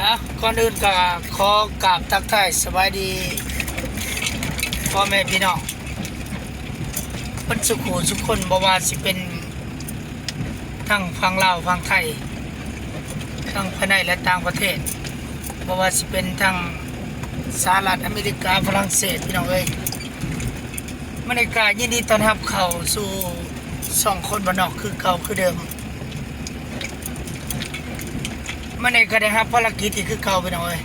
ອ່ະ ກ່ອນອື່ນກໍຂໍກາບທັກທາຍສະບາຍດີພໍ່ແມ່ພີ່ນ້ອງເບິດສູ່ຜູ້ສູ່ຄົນ ບໍ່ວ່າຊິເປັນທັງຝັ່ງລາວຝັ່ງໄທ ທັງພາຍໃນ ແລະ ຕ່າງປະເທດ ບໍ່ວ່າຊິເປັນທັງສະຫະລັດອາເມລິກາ ຝຣັ່ງເສດ ພີ່ນ້ອງເອີຍ. ມື້ນີ້ກໍຍິນດີຕ້ອນຮັບເຂົ້າສູ່ຊ່ອງຄົນບ້ານນອກຄືເກົ່າຄືເດີມ. ມື້ນີ້ກໍໄດ້ຮັບພາລະກິດອີກຄືເກົ່າ ພີ່ນ້ອງເອີຍ,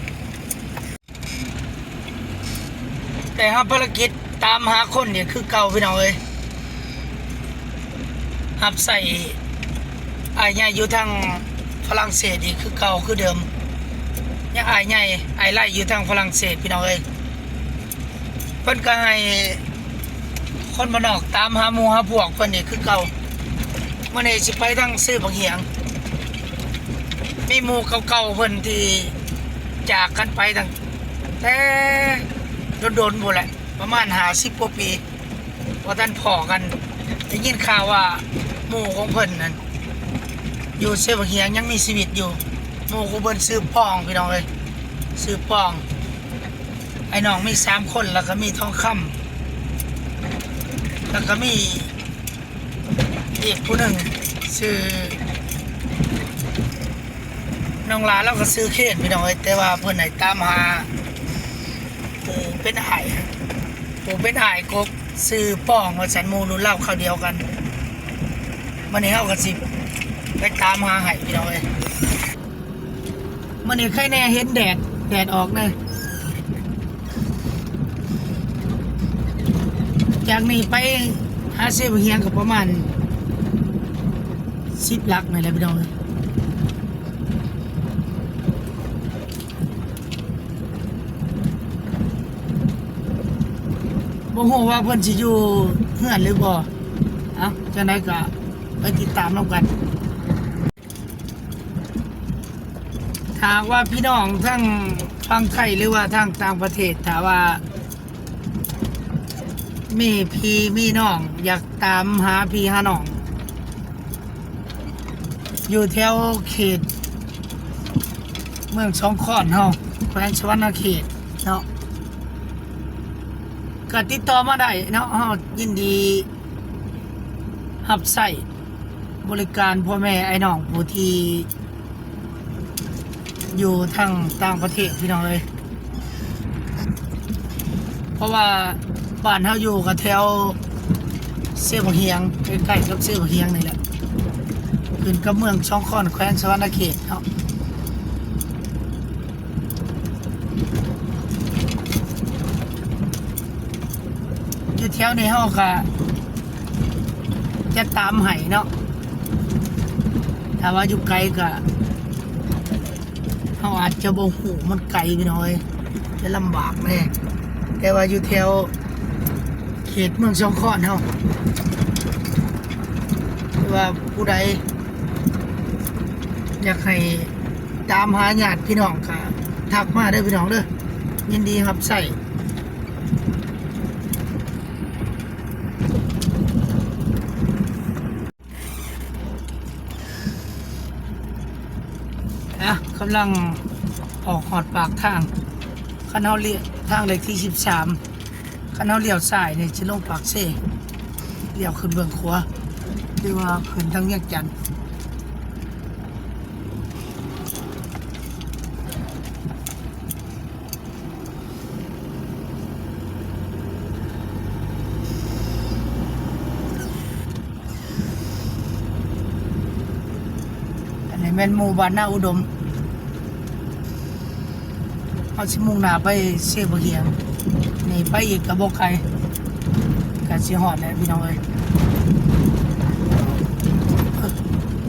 ໄດ້ຮັບພາລະກິດຕາມຫາຄົນອີກຄືເກົ່າ ພີ່ນ້ອງເອີຍ. ຮັບໃຊ້ອ້າຍໃຫຍ່ຢູ່ທາງຝຣັ່ງເສດອີກຄືເກົ່າຄືເດີມ. ຍັງອ້າຍໃຫຍ່ ອ້າຍໄລຢູ່ທາງຝຣັ່ງເສດ ພີ່ນ້ອງເອີຍ. ເພິ່ນກໍໃຫ້ຄົນບ້ານນອກຕາມຫາໝູ່ຫາພວກເພິ່ນອີກຄືເກົ່າ. ມື້ນີ້ຊິໄປທາງເຊບັ້ງຫຽງ, ມີໝູ່ເກົ່າໆເພິ່ນທີ່ຈາກກັນໄປຕັ້ງແຕ່ດົນໆພຸ້ນແຫຼະ ປະມານຫ້າສິບກວ່າປີ ບໍ່ທັນພໍ້ກັນ. ໄດ້ຍິນຂ່າວວ່າໝູ່ຂອງເພິ່ນນັ້ນຢູ່ເຊບັ້ງຫຽງຍັງມີຊີວິດຢູ່. ໝູ່ຂອງເພິ່ນຊື່ປອງ ພີ່ນ້ອງເອີຍ, ຊື່ປອງ. ອ້າຍນ້ອງມີສາມຄົນ ແລ້ວກໍມີທອງຄຳ ແລ້ວກໍມີອີກຜູ້ໜຶ່ງຊື່ ນ້ອງຫຼ້າລາວກໍຊື່ເຄນ ພີ່ນ້ອງເອີຍ, ແຕ່ວ່າເພິ່ນໃຫ້ຕາມຫາຜູ້ເປັນອ້າຍ ຜູ້ເປັນອ້າຍກົກຊື່ປອງວ່າຊັ້ນ, ໝູ່ລຸ້ນລາວຄາວດຽວກັນ. ມື້ນີ້ເຮົາກໍຊິໄປຕາມຫາໃຫ້ ພີ່ນ້ອງເອີຍ. ມື້ນີ້ໃຄແນ່ເຫັນແດດ ແດດອອກເລີຍ. ຈາກນີ້ໄປຫາເຊບັ້ງຫຽງກໍປະມານສິບຫຼັກນີ້ແຫຼະ ພີ່ນ້ອງເອີຍ. ບໍ່ຮູ້ວ່າເພິ່ນຊິຢູ່ເຮືອນຫຼືບໍ່. ເອົ້າ ຈັ່ງໃດກໍໄປຕິດຕາມນຳກັນ. ຖ້າວ່າພີ່ນ້ອງທາງຝັ່ງໄທ ຫຼືວ່າທາງຕ່າງປະເທດ ຖ້າວ່າມີພີ່ມີນ້ອງ ຢາກຕາມຫາພີ່ຫານ້ອງ ຢູ່ແຖວເຂດເມືອງສອງຄອນເຮົາ ແຂວງສະຫວັນນະເຂດເນາະ, ກໍຕິດຕໍ່ມາໄດ້ເນາະ, ເຮົາຍິນດີຮັບໃຊ້ ບໍລິການພໍ່ແມ່ອ້າຍນ້ອງຜູ້ທີ່ຢູ່ທາງຕ່າງປະເທດ ພີ່ນ້ອງເອີຍ. ເພາະວ່າບ້ານເຮົາຢູ່ກໍແຖວເຊບັ້ງຫຽງ ໃກ້ໆກັບເຊບັ້ງຫຽງນີ້ແຫຼະ, ຂຶ້ນກັບເມືອງສອງຄອນ ແຂວງສະຫວັນນະເຂດເນາະ. ຢູ່ແຖວນີ້ເຮົາກໍຈະຕາມໃຫ້ເນາະ, ຖ້າວ່າຢູ່ໄກກໍເຮົາອາດຈະບໍ່ຮູ້ ມັນໄກພີ່ນ້ອງເອີຍ ຈະລຳບາກແດ່, ແຕ່ວ່າຢູ່ແຖວເຂດເມືອງສອງຄອນເຮົາ ຫຼືວ່າຜູ້ໃດຢາກໃຫ້ ຕາມຫາຍາດພີ່ນ້ອງກໍທັກມາເດີພີ່ນ້ອງເດີ, ຍິນດີຮັບໃຊ້. ອ່ະ ກຳລັງອອກຮອດປາກທາງ, ຄັນເຮົາລ້ຽວທາງເລກທີສິບສາມ ຄັນເຮົາລ້ຽວຊ້າຍນີ້ຊິລົງປາກເຊ, ລ້ຽວຂຶ້ນເບື້ອງຂວາ ຫຼືວ່າຂຶ້ນທາງວຽງຈັນ. ອັນນີ້ແມ່ນໝູ່ບ້ານນາອຸດົມ. ເຮົາຊິມຸ່ງໜ້າໄປເຊບັ້ງຫຽງ, ນີ້ໄປອີກກໍບໍ່ໄກ ກໍຊິຮອດແລ້ວພີ່ນ້ອງເອີຍ. ເອີ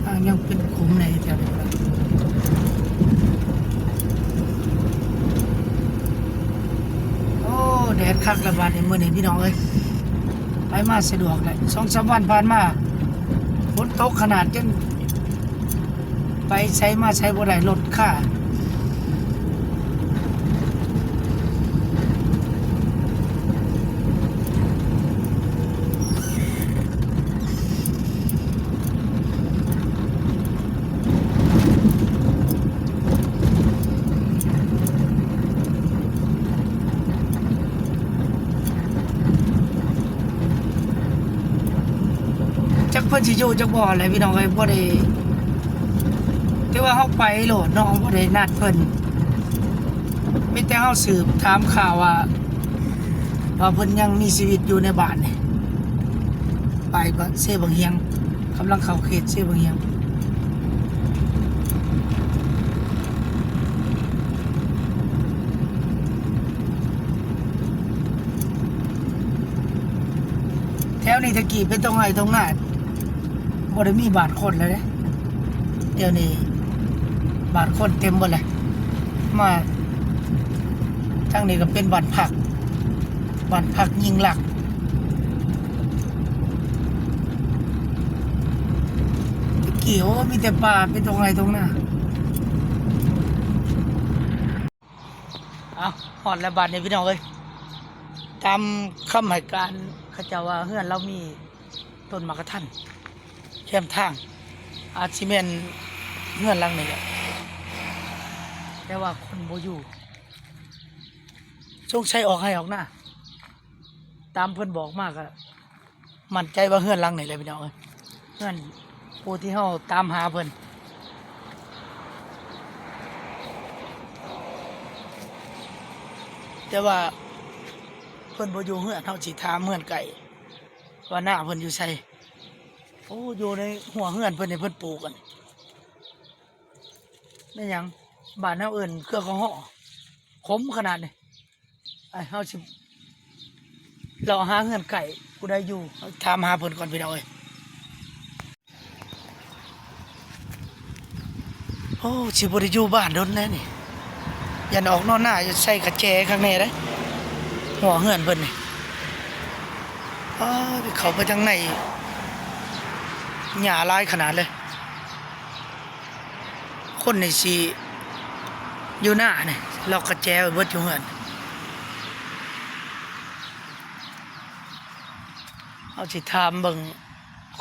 ທາງຍັງເປັນຂຸມແດ່ແຖວນີ້. ໂອ້ ແດດຄັກລະບາດນີ້ ມື້ນີ້ພີ່ນ້ອງເອີຍ, ໄປມາສະດວກແຫຼະ. ສອງສາມວັນຜ່ານມາ ຝົນຕົກຂະໜາດ ຈົນ ໄປໃສມາໃສບໍ່ໄດ້ ລົດຄາ. ເ ຢູ່ຈັກບ່ອນແຫຼະພີ່ນ້ອງເອີຍ. ບໍ່ໄດ້ ຖືວ່າເຮົາໄປໂລດເນາະ ບໍ່ໄດ້ນັດເພິ່ນ. ມີແຕ່ເຮົາສືບຖາມຂ່າວວ່າ ວ່າເພິ່ນຍັງມີຊີວິດຢູ່ໃນບ້ານນີ້. ໄປບ້ານເຊບັ້ງຫຽງ ກຳລັງເຂົ້າເຂດເຊບັ້ງຫຽງ. ແຖວນີ້ແຕ່ກີ້ເປັນທົ່ງໄຮ່ທົ່ງນາ ບໍ່ໄດ້ມີບ້ານຄົນແລ້ວເດ້. ດຽວນີ້ບ້ານຄົນເຕັມເບິດແລ້ວ. ມາທາງນີ້ກໍເປັນບ້ານພັກ ບ້ານພັກຍິ່ງລັກ. ແຕ່ກີ້ ໂອ້ ມີແຕ່ປ່າ ເປັນທົ່ງໄຮ່ທົ່ງນາ. ເອົ້າ ຮອດແລ້ວບາດນີ້ພີ່ນ້ອງເອີຍ. ຕາມຄຳໃຫ້ການ ເຂົາເຈົ້າວ່າເຮືອນລາວມີຕົ້ນໝາກກະທັນແຄມທາງ ອາດຊິແມ່ນເຮືອນຫຼັງນີ້ແຫຼະ ແຕ່ວ່າຄົນບໍ່ຢູ່ ສົງໄສອອກໄຮ່ອອກນາ. ຕາມເພິ່ນບອກມາກໍໝັ້ນໃຈວ່າເຮືອນຫຼັງນີ້ແຫຼະພີ່ນ້ອງເອີຍ ເຮືອນຜູ້ທີ່ເຮົາຕາມຫາເພິ່ນ. ແຕ່ວ່າເພິ່ນບໍ່ຢູ່ເຮືອນ ເຮົາຊິຖາມເຮືອນໃກ້ວ່ານ້າເພິ່ນຢູ່ໃສ. ໂອ້ ຢູ່ໃນຮົ້ວເຮືອນເພິ່ນນີ້ ເພິ່ນປູກອັນ ແມ່ນຫຍັງ ບ້ານເຮົາເອີ້ນເຄືອກະເຫາະ ຂົມຂະໜາດນີ້. ໄປ ເຮົາຊິເລາະຫາເຮືອນໃກ້ຜູ້ໃດຢູ່ ເຮົາຖາມຫາເພິ່ນກ່ອນພີ່ນ້ອງເອີຍ. ໂອ້ ຊິບໍ່ໄດ້ຢູ່ບ້ານດົນແລ້ວນີ້ ຢ້ານອອກນອນນາຢູ່ ໃສ່ກະແຈຄັກແນ່ເດ້ ຫົວເຮືອນເພິ່ນນີ້. ອ້າ ເຂົ້າໄປທາງໃນ ຫຍ້າຫຼາຍຂະໜາດເລີຍ. ຄົນນີ້ຊິຢູ່ນານີ້ ລັອກກະແຈໄວ້ເບິດຢູ່ເຮືອນ. ເຮົາຊິຖາມເບິ່ງ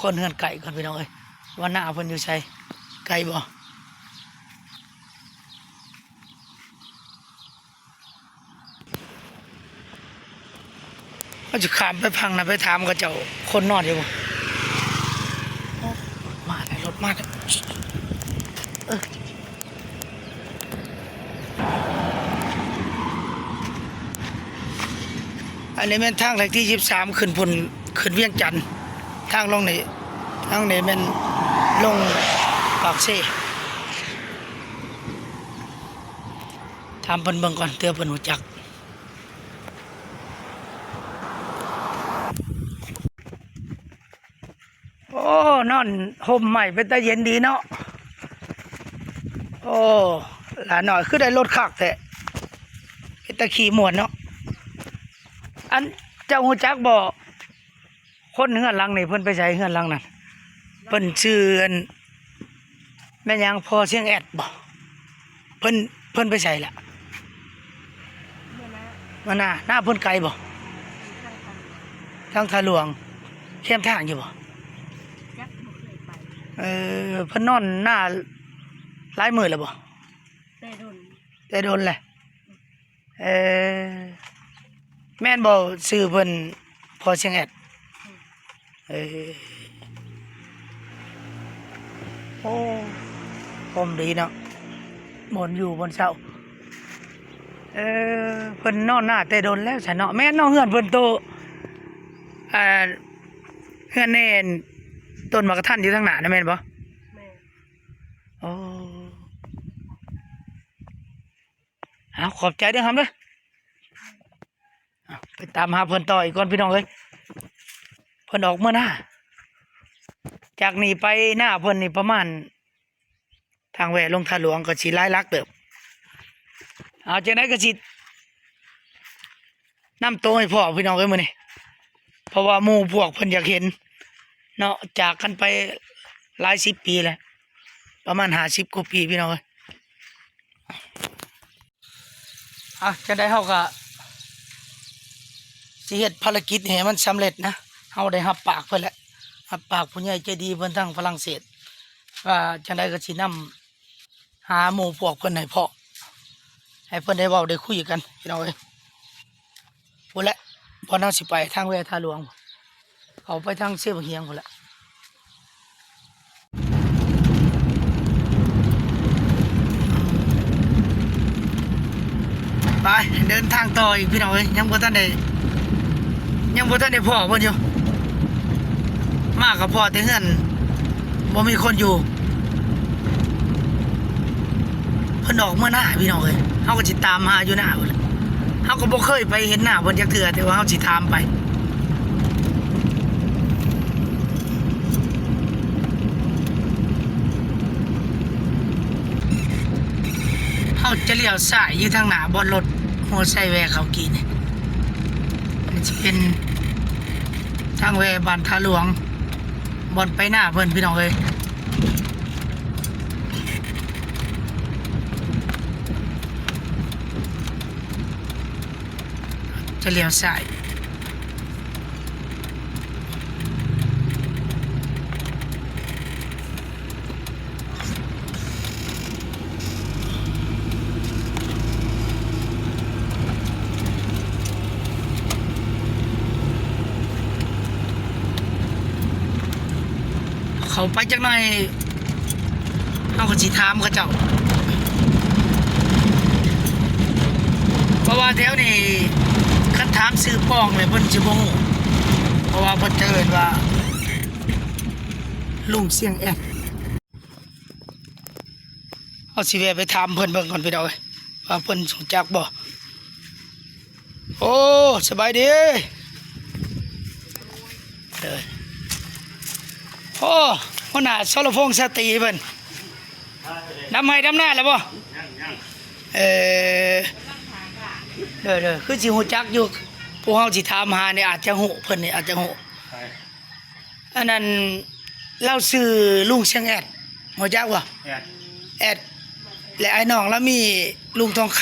ຄົນເຮືອນໃກ້ກ່ອນພີ່ນ້ອງເອີຍ ວ່ານາເພິ່ນຢູ່ໃສ ໃກ້ບໍ່? ເຮົາຊິຂ້າມໄປຝັ່ງນັ້ນ ໄປຖາມເຂົາເຈົ້າ ຄົນນອນຢູ່ບໍ່? ໂອ້ ລົດມາແລ້ວ ລົດມາແລ້ວ ເອີ. ອັນນີ້ແມ່ນທາງເລກທີສິບສາມ ຂຶ້ນພຸ້ນ ຂຶ້ນວຽງຈັນ. ທາງລົງນີ້ ທາງນີ້ແມ່ນລົງປາກເຊ. ຖາມເພິ່ນເບິ່ງກ່ອນ ເທື່ອເພິ່ນຮູ້ຈັກ. ໂອ້ ນອນຮົ່ມໄມ້ເປັນຕາເຢັນດີເນາະ. ໂອ້ ຫຼານນ້ອຍຄືໄດ້ລົດຄັກແທ້ ເປັນຕາຂີ່ມ່ວນເນາະ. ອັນ ເຈົ້າຮູ້ຈັກບໍ່ ຄົນເຮືອນຫຼັງນີ້ເພິ່ນໄປໃສ? ເຮືອນຫຼັງນັ້ນ ເພິ່ນຊື່ອັນ ແມ່ນຫຍັງ ພໍ່ຊຽງແອດບໍ່? ເພິ່ນ ເພິ່ນໄປໃສລະ? ມານາ ມານາ ນາເພິ່ນໄກບໍ່? ທາງທ່າຫຼວງ ແຄມທາງຢູ່ບໍ່? ຈັກ ບໍ່ເຄີຍໄປ. ເອີ ເພິ່ນນອນນາຫຼາຍມື້ແລ້ວບໍ່? ແຕ່ດົນ ແຕ່ດົນແຫຼະ. ເອີ ແມ່ນບໍ່ຊື່ເພິ່ນ ພໍ່ຊຽງແອດ? ເອີ ໂອ້ ຮົ່ມດີເນາະ ບ່ອນຢູ່ບ່ອນເຊົາ. ເອີ ເພິ່ນນອນນາແຕ່ດົນແລ້ວຊັ້ນເນາະ. ແມ່ນເນາະ ເຮືອນເພິ່ນໂຕ ອ່າ ເຮືອນໃນຕົ້ນໝາກກະທັນຢູ່ທາງໜ້ານະ ແມ່ນບໍ່? ແມ່ນ. ໂອ້ ເອົາ ຂອບໃຈເດີຫຳເດີ. ເອົາ ໄປຕາມຫາເພິ່ນຕໍ່ອີກກ່ອນພີ່ນ້ອງເອີຍ. ເພິ່ນອອກເມືອນາ ຈາກນີ້ໄປນາເພິ່ນນີ້ປະມານ ທາງແວ່ລົງທ່າຫຼວງກໍຊິຫຼາຍຫຼັກເຕີບ. ເອົາ ຈັ່ງໃດກໍຊິ ນຳໂຕໃຫ້ພໍ່ພີ່ນ້ອງເອີຍມື້ນີ້ ເພາະວ່າໝູ່ພວກເພິ່ນຢາກເຫັນເນາະ. ຈາກກັນໄປຫຼາຍສິບປີແລ້ວ ປະມານຫ້າສິບກວ່າປີພີ່ນ້ອງເອີຍ. ອ່ະ ຈັ່ງໃດເຮົາກໍຊິເຮັດພາລະກິດໃຫ້ມັນສຳເລັດນະ. ເຮົາໄດ້ຮັບປາກເພິ່ນແລ້ວ ຮັບປາກຜູ້ໃຫຍ່ໃຈດີເພິ່ນທາງຝຣັ່ງເສດ ວ່າຈັ່ງໃດກໍຊິນຳ ຫາໝູ່ພວກເພິ່ນໃຫ້ພໍ້ ໃຫ້ເພິ່ນໄດ້ເວົ້າໄດ້ຄຸຍກັນພີ່ນ້ອງເອີຍ. ພຸ້ນແຫຼະ ບ່ອນເຮົາຊິໄປທາງແວ່ທ່າຫຼວງ ເຂົ້າໄປທາງເຊບັ້ງຫຽງພຸ້ນແຫຼະ. ไป เดินทางต่ออีกพี่น้องเอ้ย ยังบ่ทันได้ ยังบ่ทันได้พ้อเพิ่นอยู่ มาก็พ้อแต่เฮือน บ่มีคนอยู่ เพิ่นออกเมือนาพี่น้องเอ้ย เฮาก็สิตามหาอยู่นาเพิ่น เฮาก็บ่เคยไปเห็นนาเพิ่นจักเทื่อ แต่ว่าเฮาสิถามไป เฮาจะเลี้ยวซ้ายอยู่ทางหน้าบ่อนรถมอไซค์แว่เข้ากี้นี่ มันสิเป็นทางแว่บ้านท่าหลวง บ่อนไปนาเพิ่นพี่น้องเอ้ย จะเลี้ยวซ้าย เข้าไปจักหน่อย เฮาก็สิถามเขาเจ้า เพราะว่าแถวนี้คันถามชื่อป้องแล้วเพิ่นสิบ่ฮู้ เพราะว่าเพิ่นจะเอิ้นว่าลุงเสียงแอด เฮาสิแวะไปถามเพิ่นเบิ่งก่อนพี่น้องเอ้ย ว่าเพิ่นฮู้จักบ่ โอ้ สบายดี เด้อ โอ้ หัวหน้าสรพงษ์ชาตรีเพิ่น ดำไฮ่ดำนาแล้วบ่ เออ เด้อๆ คือสิฮู้จักอยู่ พวกเฮาสิถามหานี่อาจจะฮู้ เพิ่นนี่อาจจะฮู้ อันนั้น ลาวชื่อลุงเสียงแอด ฮู้จักบ่ แอด แอด และอ้ายน้องลาวมีลุงทองค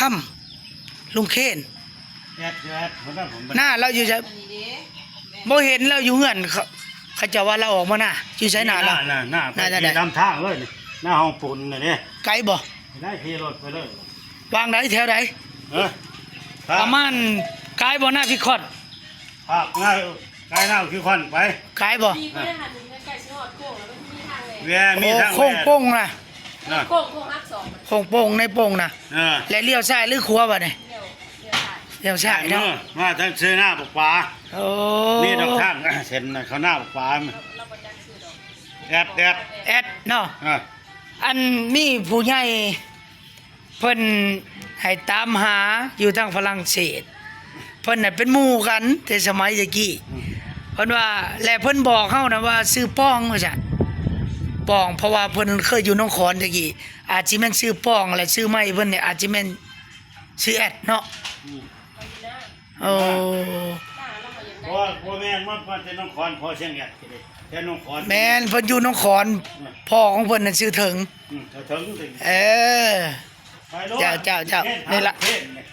ำ ลุงเคน แอด แอด คนนั้นผม นาลาวอยู่ไส บ่เห็นลาวอยู่เฮือน เขา เขาเจ้าว่าลาวออกมานา อยู่ไสนาลาว นา นา นา นา นา นำทางเลยนี่ นาห้องปุ้นน่ะเด้ ไกลบ่ ได้ขี่รถไปเลย วางใด แถวใด เออ ประมาณ ไกลบ่ นาพิคอน ภาคหน้า กายหน้าคือควันไป กายบ่ ดีบ่ได้หัน ใกล้สิฮอดโค้งแล้วมันมีทางแหว่ แว่ มีทางแหว่ โอ้ โค้งโป่งนะ นะ โค้ง โค้งหักศอก โค้งโป่งในโป่งนะ เออ และเลี้ยวซ้ายหรือขวาบัดนี้ เลี้ยว เลี้ยวซ้าย เลี้ยวซ้ายเนาะ เออ มาทางเซนาปกปา โอ้ นี่ดอกทาง เส้นเขาหน้าปกปา เรา เราบ่จักชื่อดอก แอด แอด แอดเนาะ เออ อันมีผู้ใหญ่ เพิ่นให้ตามหาอยู่ทางฝรั่งเศส เพิ่นน่ะเป็นหมู่กันแต่สมัยแตะกี้ อืม เพิ่นว่า และเพิ่นบอกเฮานะว่าชื่อป้องว่าซั่น ป้อง เพราะว่าเพิ่นเคยอยู่หนองขอนแตะกี้ อาจสิแม่นชื่อป้อง และชื่อใหม่เพิ่นนี่อาจสิแม่นชื่อแอดเนาะ อืม โอ้ บ่ บ่แม่น มา มาแต่หนองขอน พ่อเสียงแอดเด้ แต่หนองขอน แม่น เพิ่นอยู่หนองขอน อืม พ่อของเพิ่นน่ะชื่อเถิง อืม เถิง เถิง เออ ไปโลด เจ้า เจ้า เจ้า เข็น นี่ละ เข็นนี่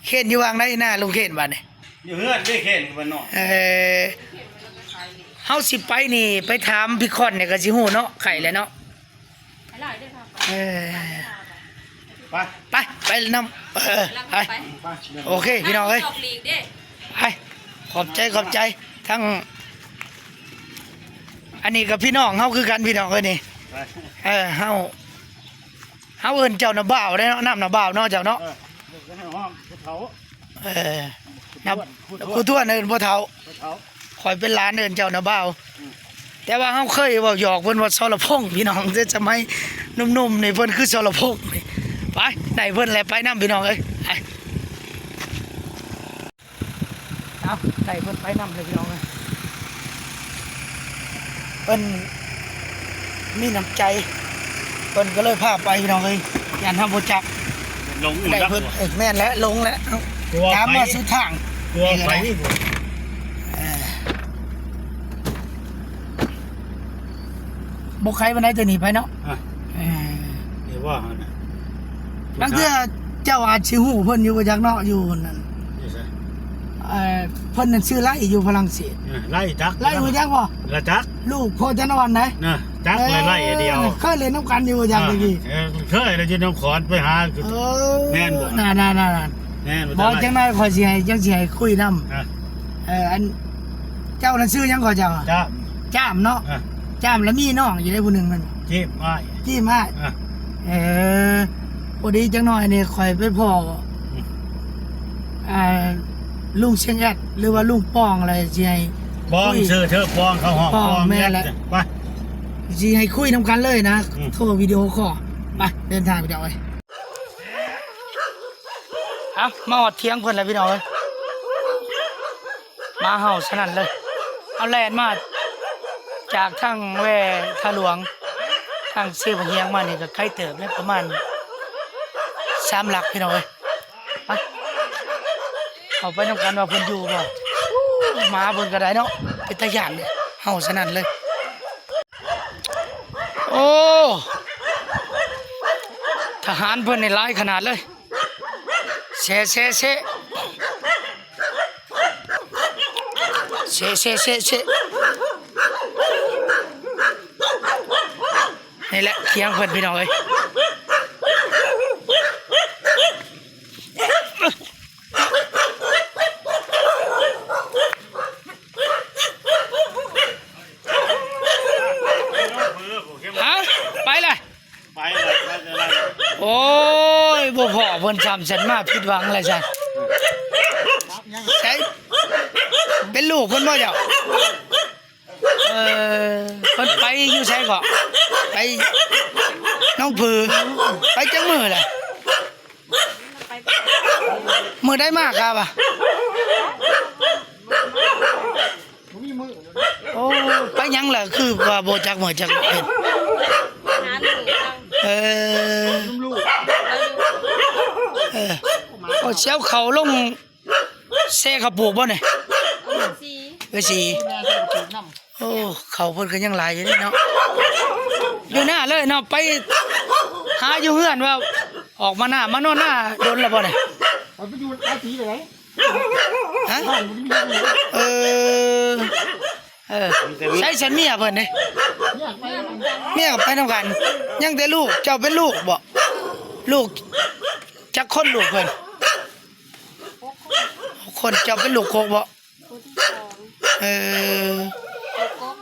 เข็นอยู่วางใดนาลุงเข็นบัดนี้ อยู่เฮือนเด้ เข็นบ้านนอก เออ เฮาสิไปนี่ ไปถามพี่คอนนี่ก็สิฮู้เนาะ ไขแล้วเนาะ เออ ไป ไป ไปนำ เออ ไป ไป โอเค พี่น้องเอ้ย จอกหลีกเด้ ไป ขอบใจ ขอบใจ ทั้ง อันนี้ก็พี่น้องเฮาคือกัน พี่น้องเอ้ยนี่ ไป เออ เฮา เฮาเอิ้นเจ้าน้าบ่าวเด้เนาะ น้ำน้าบ่าวเนาะเจ้าเนาะ เออ เอิ้นให้ฮ้องผู้เฒ่า เออ น้า ผู้ทวด ผู้ทวดเอิ้นพ่อเฒ่า พ่อเฒ่า ข้อยเป็นหลานเอิ้นเจ้าน้าบ่าว อืม แต่ว่าเฮาเคยเว้าหยอกเพิ่นว่าสรพงษ์ พี่น้อง แต่สมัยหนุ่มๆนี่เพิ่นคือสรพงษ์นี่ ไป ได้เพิ่นแหละ ไปนำพี่น้องเอ้ย ไป เอา ได้เพิ่นไปนำเลยพี่น้องเอ้ย เพิ่นมีน้ำใจ เพิ่นก็เลยพาไปพี่น้องเอ้ย ย่านเฮาบ่จัก หลง ได้เพิ่น เอ้ย แม่นแล้ว หลงแล้ว กลัว ตามมา ไผ สุดทาง กลัว นี่ก็ ไผ ได้ เออ บ่ไกลปานใดแต่นี่ไปเนาะ อ่ะ เออ นี่ว่าหั่นน่ะ บางเทื่อเจ้าอาจสิฮู้เพิ่นอยู่บ่จักเนาะ อยู่นั่น อยู่ไส เอ่อ เพิ่นนั่นชื่อไล่อยู่ฝรั่งเศส เออ ไล่จัก ไล่รู้จักบ่ ละจัก ลูกพ่อจันทร์อ่อนนะ นะ จัก เออ ไล่ไล่เดียว เคยเล่นนำกันอยู่บ่จัก อ่า ตะกี้ เออ เคยแล้วอยู่หนองขอนไปหา เออ แม่นบ่ นั่นๆๆๆ แม่นบ่ บ่ จังได๋ข้อยสิให้ จังสิให้คุยนำ อ่ะ เออ อัน เจ้านั่นชื่อหยังก่อเจ้า จ้าม จ้ามเนาะ อ่ะ จ้ามแล้วมีน้องอยู่ได้ผู้หนึ่งนั่น จีบอ้าย จีบอ้าย อ่ะ เออ พอดีจังหน่อยนี่ข้อยไปพ้อ อืม ອ່າ ລຸງຊຽງແອດ ຫຼືວ່າລຸງປອງ ແລະ ຊິໃຫ້ ປອງ ຄຸຍ ຊື່ເທີ ປອງ ເຂົາຮ້ອງ ປອງ ປອງ ແມ່ນແຫຼະ ແອດ ໄປ ຊິໃຫ້ຄຸຍນຳກັນເລີຍນະ ອືມ ໂທວິດີໂອຄໍ ໄປ ເດີນທາງ ພີ່ນ້ອງເອີຍ. ເອົາ ມາຮອດຖຽງເພິ່ນແລ້ວ ພີ່ນ້ອງເອີຍ ໝາເຫົ່າສະນັ້ນເລີຍ. ເຮົາແລ່ນມາຈາກທາງແວທ່າຫຼວງ ທາງເຊບັ້ງຫຽງມານີ້ກໍໄກເຕີບເດ້ ປະມານສາມຫຼັກ ພີ່ນ້ອງເອີຍ. ໄປ ເຂົ້າໄປນຳກັນວ່າເພິ່ນຢູ່ບໍ່. ໝາເພິ່ນກໍໄດ້ເນາະ ເປັນຕາຢ້ານເດ້ ເຫົ່າສະນັ້ນເລີຍ. ໂອ້ ທະຫານເພິ່ນນີ້ຫຼາຍຂະໜາດເລີຍ. ເຊ ເຊ ເຊ ເຊ ເຊ ເຊ ເຊ ນີ້ແຫຼະ ຖຽງເພິ່ນ ພີ່ນ້ອງເອີຍ. ຮະ ໄປລະ ໄປລະ ໂອ້ຍ ບໍ່ພໍ້ເພິ່ນຊ້ຳ ຊັ້ນມາຜິດຫວັງລະຊັ້ນ. ໃສ ເປັນລູກເພິ່ນບໍ່ເຈົ້າ? ເອີ ເພິ່ນໄປຢູ່ໃສເກາະ? ໄປໜອງຜື ໄປຈັກມື້ລະ? ມື້ໃດມາກະວ່າ ໂອ້ ໄປຫຍັງລະ ຄືວ່າບໍ່ຈັກມື້ຈັກເປັນ? ເອີ ເອີ ໂອ້ ຊິເອົາເຂົ້າລົງ ແຊ່ເຂົ້າປູກບໍ່ນີ້? ເອີ ສີ ໂອ້ ເຂົ້າເພິ່ນກໍຍັງຫຼາຍຢູ່ເດ້ເນາະ ຢູ່ໜ້າເລີຍເນາະ. ໄປຫາຢູ່ເຮືອນວ່າ ອອກມາໜ້າ ມານອນໜ້າດົນແລ້ວບໍ່ນີ້? ໄປຢູ່ຫຼາຍປີແລ້ວ ຮະ ເອີ ເອີ ໃສສັນເມຍເພິ່ນເດ້? ເມຍກໍໄປນຳກັນ ຍັງແຕ່ລູກ ເຈົ້າເປັນລູກບໍ່? ລູກຈັກຄົນລູກເພິ່ນ? ຫົກຄົນ ເຈົ້າເປັນລູກກົກບໍ່? ຄົນທີສອງ ເອີ ລູກກົກ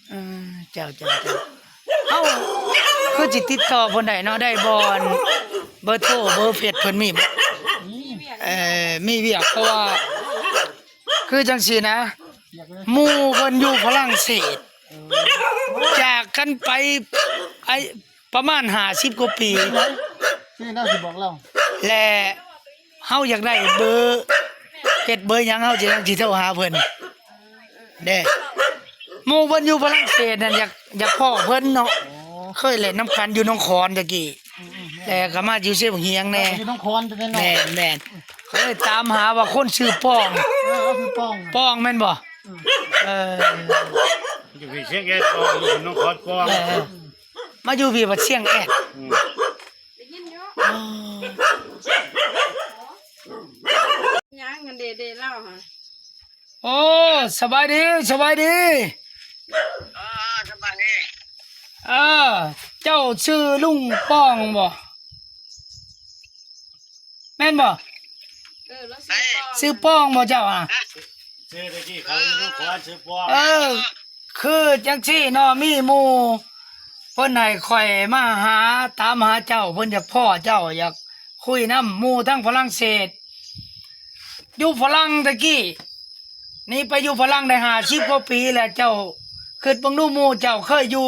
ເອີ ເຈົ້າ ເຈົ້າ ເຈົ້າ ເຮົາຄືຊິຕິດຕໍ່ເພິ່ນໄດ້ເນາະ ໄດ້ບໍ່? ອັນ ເບີໂທ ເບີເຟສເພິ່ນມີບໍ່? ມີວຽກ ເອີ ມີວຽກ ເພາະວ່າ ຄືຈັ່ງຊີ້ນະ ໝູ່ເພິ່ນຢູ່ຝຣັ່ງເສດ ຈາກກັນໄປ ໄອ້ ປະມານຫ້າສິບກວ່າປີ ແລະ ເຮົາຢາກໄດ້ເບີເຟສເບີຫຍັງ ເຮົາຈະຍັງຊິໂທຫາເພິ່ນເດ້. ໝູ່ເພິ່ນຢູ່ຝຣັ່ງເສດນັ້ນ ຢາກ ຢາກພໍ້ເພິ່ນເນາະ ເຄີຍຫຼິ້ນນຳກັນຢູ່ໜອງຂອນຕະກີ້ ແຕ່ກໍມາຢູ່ເຊບັ້ງຫຽງແດ່ ຢູ່ໜອງຂອນແຕ່ນ້ອຍ ແມ່ນໆ ເຄີຍຕາມຫາວ່າຄົນຊື່ປອງ ເອີ ປອງ ປອງແມ່ນບໍ່? ເອີ ຢູ່ເຊບັ້ງຫຽງປອງ ຢູ່ໜອງຂອນປອງ ເອີ ມາຢູ່ພີ້ບັດຊຽງແອດ ໄດ້ຍິນຢູ່ ອໍ ຍັງ ເດ ເດ ລາວຫະ. ໂອ້ ສະບາຍດີ ສະບາຍດີ ເອີ ສະບາຍດີ ເອີ ເຈົ້າຊື່ລຸງປອງບໍ່? ແມ່ນບໍ່? ເອີ ລາວຊື່ປອງ ຊື່ປອງບໍ່ເຈົ້າ? ອາ ຊື່ຕະກີ້ເຂົາຢູ່ນະຄອນຊື່ປອງ ເອີ ຄືຈັ່ງຊີ້ເນາະ ມີໝູ່ເພິ່ນໃຫ້ຂ້ອຍມາຫາ ຕາມຫາເຈົ້າ ເພິ່ນຢາກພໍ້ເຈົ້າ ຢາກຄຸຍນຳ ໝູ່ທາງຝຣັ່ງເສດ ຢູ່ຝຣັ່ງຕະກີ້ ນີ້ໄປຢູ່ຝຣັ່ງໄດ້ຫ້າສິບກວ່າປີແລ້ວ ເຈົ້າຄິດເບິ່ງດູ ໝູ່ເຈົ້າເຄີຍຢູ່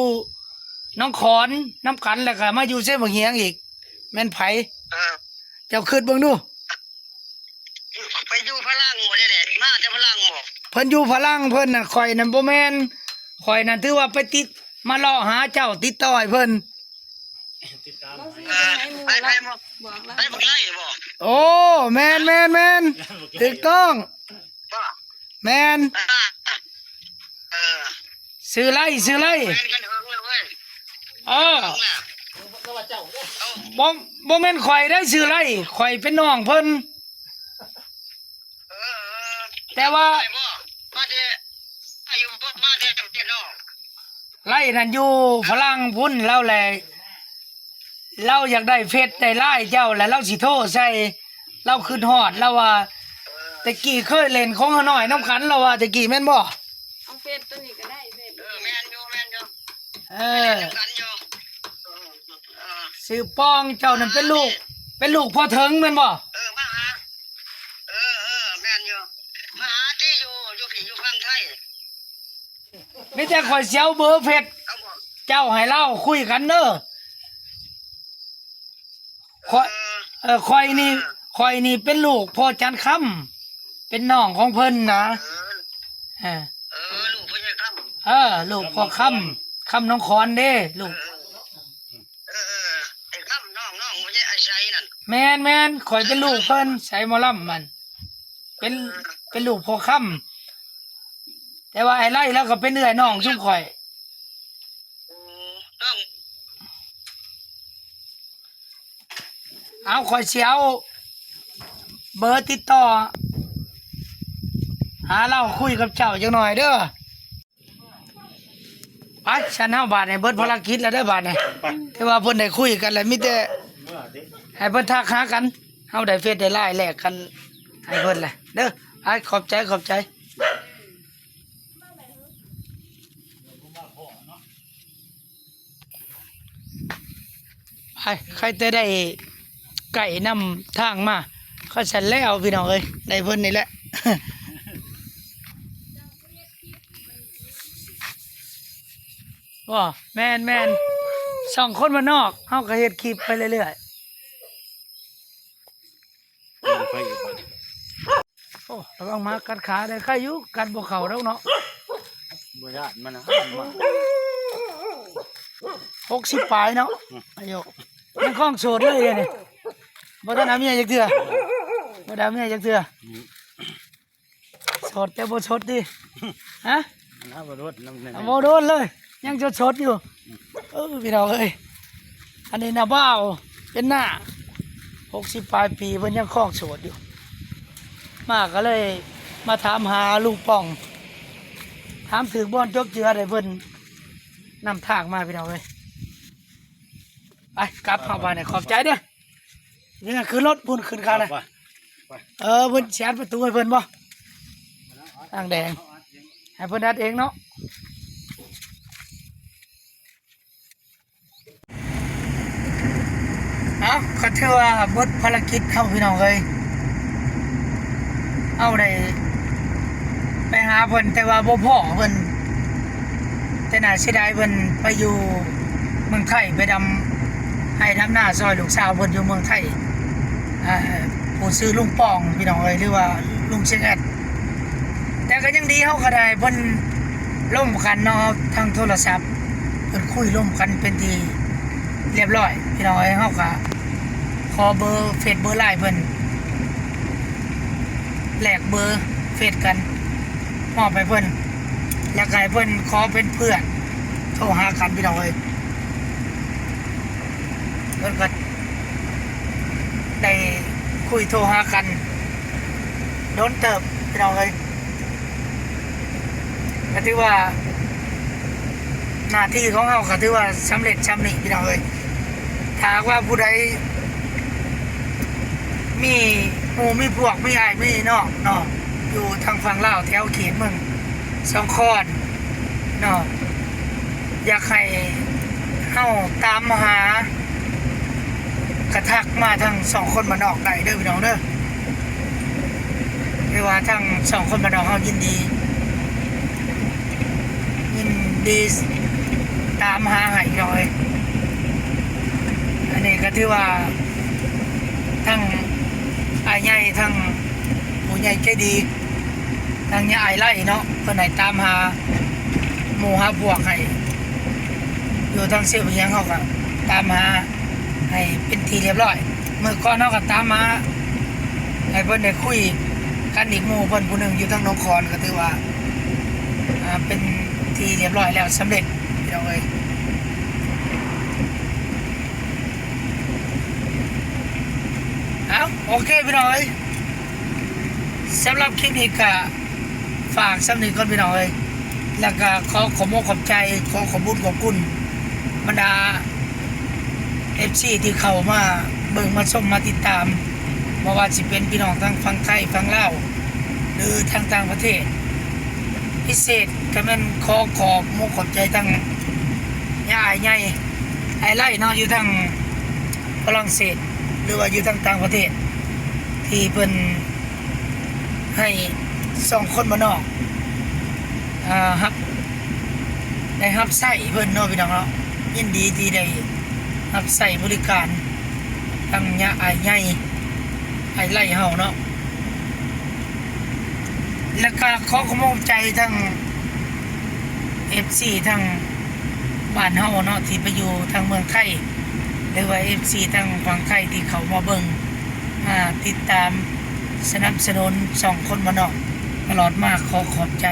ໜອງຂອນນຳກັນ ແລ້ວກໍມາຢູ່ເຊບັ້ງຫຽງອີກ ແມ່ນໃຜ? ເອີ ເຈົ້າຄິດເບິ່ງດູ ໄປຢູ່ຝຣັ່ງບໍ່ໄດ້ແຫຼະ ມາແຕ່ຝຣັ່ງບໍ່? ເພິ່ນຢູ່ຝຣັ່ງ ເພິ່ນນັ້ນ ຂ້ອຍນັ້ນບໍ່ແມ່ນ ຂ້ອຍນັ້ນຖືວ່າໄປຕິດ ມາເລາະຫາເຈົ້າ ຕິດຕໍ່ໃຫ້ເພິ່ນ ເອີ ໃຜ ໃຜ ໃຜບັກໄລ່ບໍ່? ໂອ້ ແມ່ນໆໆ ຖືກຕ້ອງ ບໍ່ ແມ່ນ ເອີ ເອີ ຊື່ໄລ່ ຊື່ໄລ່ ແມ່ນກັນເຖິງແລ້ວເວີຍ ເອີ ເຖິງແລ້ວ ບໍ່ ບໍ່ແມ່ນຂ້ອຍໄດ໋ຊື່ໄລ່ ຂ້ອຍເປັນນ້ອງເພິ່ນ ເອີ ເອີ ແຕ່ວ່າ ມາແຕ່ ອາຍຸ ມາແຕ່ເຂດນອກ ໄລ່ນັ້ນຢູ່ຝຣັ່ງພຸ້ນ ລາວແຫຼະ ລາວຢາກໄດ້ເຟສໄດ້ລາຍເຈົ້າ ແລ້ວລາວຊິໂທໃສ່ ລາວຄິດຮອດ ລາວວ່າ ແຕ່ກີ້ເຄີຍຫຼິ້ນຂອງເຮົານ້ອຍນຳກັນ ລາວວ່າແຕ່ກີ້ແມ່ນບໍ່? ເອົາເຟສໂຕນີ້ກໍໄດ້ ເຟສ ເອີ ແມ່ນຢູ່ ແມ່ນຢູ່ ເອີ ນຳກັນຢູ່ ເອີ ເອີ ຊື່ປອງ ເຈົ້ານັ້ນເປັນລູກ ເປັນລູກພໍ່ເຖິງແມ່ນບໍ່? ເອີ ມາຫາ ມີແຕ່ຂ້ອຍຊິເອົາເບີເຟສເຈົ້າໃຫ້ລາວຄຸຍກັນເດີ. ຂ້ອຍ ເອີ ຂ້ອຍນີ້ ຂ້ອຍນີ້ເປັນລູກພໍ່ຈັນຄຳ ເປັນນ້ອງຂອງເພິ່ນນະ. ເອີ ເອີ ເອີ ລູກພໍ່ໃຫຍ່ຄຳ ເອີ ລູກພໍ່ຄຳ ຄຳໜອງຂອນເດ້ ລູກ ເອີ ເອີ ໄອ້ຄຳ ນ້ອງ ນ້ອງພໍ່ໃຫຍ່ໄອ້ໄຊນັ້ນ. ແມ່ນໆ ຂ້ອຍເປັນລູກເພິ່ນ ໄຊໝໍລຳນັ້ນ ເປັນ ເປັນລູກພໍ່ຄຳ ແຕ່ວ່າໄອ້ໄລລາວກໍເປັນເອື້ອຍນ້ອງຊຸມຂ້ອຍ. ເອົາ ຂ້ອຍຊິເອົາເບີຕິດຕໍ່ຫາລາວຄຸຍກັບເຈົ້າຈັກໜ່ອຍເດີ. ໄປ ຊັ້ນເຮົາບາດນີ້ເບິດພາລະກິດແລ້ວເດີບາດນີ້ ໄປ ຖືວ່າເພິ່ນໄດ້ຄຸຍກັນແລ້ວ ມີແຕ່ໃຫ້ເພິ່ນທັກຫາກັນ ເຮົາໄດ້ເຟສໄດ້ໄລນ໌ແລກກັນໃຫ້ເພິ່ນແຫຼະເດີ. ໄປ ຂອບໃຈ ຂອບໃຈ. ໄປ ໃຄ່ແຕ່ໄດ້ໃກ້ນຳທາງມາ ຄັນຊັ້ນແລ້ວພີ່ນ້ອງເອີຍ ໄດ້ເພິ່ນນີ້ແຫຼະ. ບໍ່ ແມ່ນໆ ຊ່ອງຄົນບ້ານນອກ ເຮົາກໍເຮັດຄລິບໄປເລື້ອຍໆ. ໂອ້ ລະວັງໝາກັດຂາເດີ ໄຄຢູ່ ກັດບໍ່ເຂົ້າດອກເນາະ. ບໍ່ຢ້ານມັນນະ ມັນມາ ຫົກສິບປາຍເນາະ. ອືມ ອາຍຸ ຍັງຄອງໂສດເລີຍດຽວນີ້ ບໍ່ທັນເອົາເມຍຈັກເທື່ອ ບໍ່ໄດ້ເອົາເມຍຈັກເທື່ອ. ອືມ ໂສດແຕ່ບໍ່ສົດຕິ ຮະ? ນະ ບໍ່ດົນນຳ ບໍ່ດົນເລີຍ ຍັງສົດໆຢູ່. ເອີ ພີ່ນ້ອງເອີຍ ອັນນີ້ນະບ່າວ ເປັນນ້າ ຫົກສິບປາຍປີ ເພິ່ນຍັງຄອງໂສດຢູ່. ມາກໍເລີຍມາຖາມຫາລຸງປ່ອງ ຖາມຖືກບ່ອນຈົບເຈືອໃຫ້ເພິ່ນນຳທາງມາ ພີ່ນ້ອງເອີຍ. ໄປ ກັບເຮົາບາດນີ້ ຂອບໃຈເດີ. ນີ້ຄືລົດພຸ້ນຂຶ້ນຄັນນະ ໄປ ໄປ ເອີ ເພິ່ນຊິອັດປະຕູໃຫ້ເພິ່ນບໍ່? ທາງແດງ ໃຫ້ເພິ່ນອັດເອງເນາະ. ເອົາ ກໍຖືວ່າເບິດພາລະກິດເຮົາ ພີ່ນ້ອງເອີຍ ເຮົາໄດ້ໄປຫາເພິ່ນ ແຕ່ວ່າບໍ່ພໍ້ເພິ່ນ ແຕ່ໜ້າເສຍດາຍ ເພິ່ນໄປຢູ່ເມືອງໄທ ໄປດຳໄຮ່ດຳນາຊ່ອຍລູກສາວເພິ່ນຢູ່ເມືອງໄທ. ອ່າ ຜູ້ຊື່ລຸງປອງ ພີ່ນ້ອງເອີຍ ຫຼືວ່າລຸງຊຽງແອດ ແຕ່ກໍຍັງດີ ເຮົາກໍໄດ້ເພິ່ນລົມກັນເນາະ ທາງໂທລະສັບ ເພິ່ນຄຸຍລົມກັນເປັນທີ່ລຽບຮ້ອຍ ພີ່ນ້ອງເອີຍ. ເຮົາກໍຂໍເບີເຟສເບີໄລນ໌ເພິ່ນ ແລກເບີເຟສກັນ ມອບໃຫ້ເພິ່ນ ແລ້ວກໍໃຫ້ເພິ່ນຂໍເປັນເພື່ອນ ໂທຫາກັນ ພີ່ນ້ອງເອີຍ. ເພິ່ນກໍໄດ້ຄຸຍໂທຫາກັນດົນເຕີບ ພີ່ນ້ອງເອີຍ. ກໍຖືວ່າໜ້າທີ່ຂອງເຮົາກໍຖືວ່າສຳເລັດຊ່ຳນີ້ ພີ່ນ້ອງເອີຍ. ຖ້າຫາກວ່າຜູ້ໃດມີໝູ່ມີພວກ ມີອ້າຍມີນ້ອງເນາະ ຢູ່ທາງຝັ່ງລາວ ແຖວເຂດເມືອງສອງຄອນເນາະ ຢາກໃຫ້ເຮົາຕາມຫາ ກະທັກມາທາງຊ່ອງຄົນບ້ານນອກໄດ້ເດີ ພີ່ນ້ອງເດີ. ຫຼືວ່າທາງຊ່ອງຄົນບ້ານນອກເຮົາຍິນດີ ຍິນດີຕາມຫາໃຫ້ ພີ່ນ້ອງເອີຍ. ອັນນີ້ກໍຖືວ່າທາງອ້າຍໃຫຍ່ ທາງຜູ້ໃຫຍ່ໃຈດີ ທາງຍາອ້າຍໄລ່ເນາະ ເພິ່ນໃຫ້ຕາມຫາໝູ່ຫາພວກໃຫ້ ຢູ່ທາງເຊບຫຽງ ເຮົາກໍຕາມຫາໃຫ້ເປັນທີ່ລຽບຮ້ອຍ. ມື້ກ່ອນເຮົາກໍຕາມຫາໃຫ້ເພິ່ນໄດ້ຄຸຍກັນອີກໝູ່ເພິ່ນຜູ້ໜຶ່ງຢູ່ທາງໜອງຄອນ ກໍຖືວ່າ ອ່າ ເປັນທີ່ລຽບຮ້ອຍແລ້ວ ສຳເລັດ ພີ່ນ້ອງເອີຍ. ເອົ້າ ໂອເຄ ພີ່ນ້ອງເອີຍ ສຳລັບຄລິບນີ້ກະຝາກສ່ຳນີ້ກ່ອນ ພີ່ນ້ອງເອີຍ. ແລ້ວກະຂໍຂອບອົກຂອບໃຈ ຂໍຂອບບຸນຂອບຄຸນບັນດາເອັຟຊີທີ່ເຂົ້າມາເບິ່ງ ມາຊົມ ມາຕິດຕາມ ບໍ່ວ່າຊິເປັນພີ່ນ້ອງທາງຝັ່ງໄທ ຝັ່ງລາວ ຫຼືທາງຕ່າງປະເທດ. ພິເສດກະແມ່ນຂໍຂອບອົກຂອບໃຈທາງຍາອ້າຍໃຫຍ່ ອ້າຍໄລ່ເນາະ ຢູ່ທາງຝຣັ່ງເສດ ຫຼືວ່າຢູ່ທາງຕ່າງປະເທດ ທີ່ເພິ່ນໃຫ້ຊ່ອງຄົນບ້ານນອກ ອ່າ ຮັບ ໄດ້ຮັບໃຊ້ເພິ່ນເນາະ ພີ່ນ້ອງເນາະ. ຍິນດີທີ່ໄດ້ຮັບໃຊ້ບໍລິການທັງຍາອ້າຍໃຫຍ່ ອ້າຍໄລ່ເຮົາເນາະ. ແລ້ວກໍຂໍຂອບໃຈທັງເອັຟຊີທັງບ້ານເຮົາເນາະ ທີ່ໄປຢູ່ທາງເມືອງໄທ ຫຼືວ່າເອັຟຊີທາງຝັ່ງໄທທີ່ເຂົ້າມາເບິ່ງ ມາຕິດຕາມສະໜັບສະໜູນຊ່ອງຄົນບ້ານນອກຕະຫຼອດມາ. ຂໍຂອບໃຈ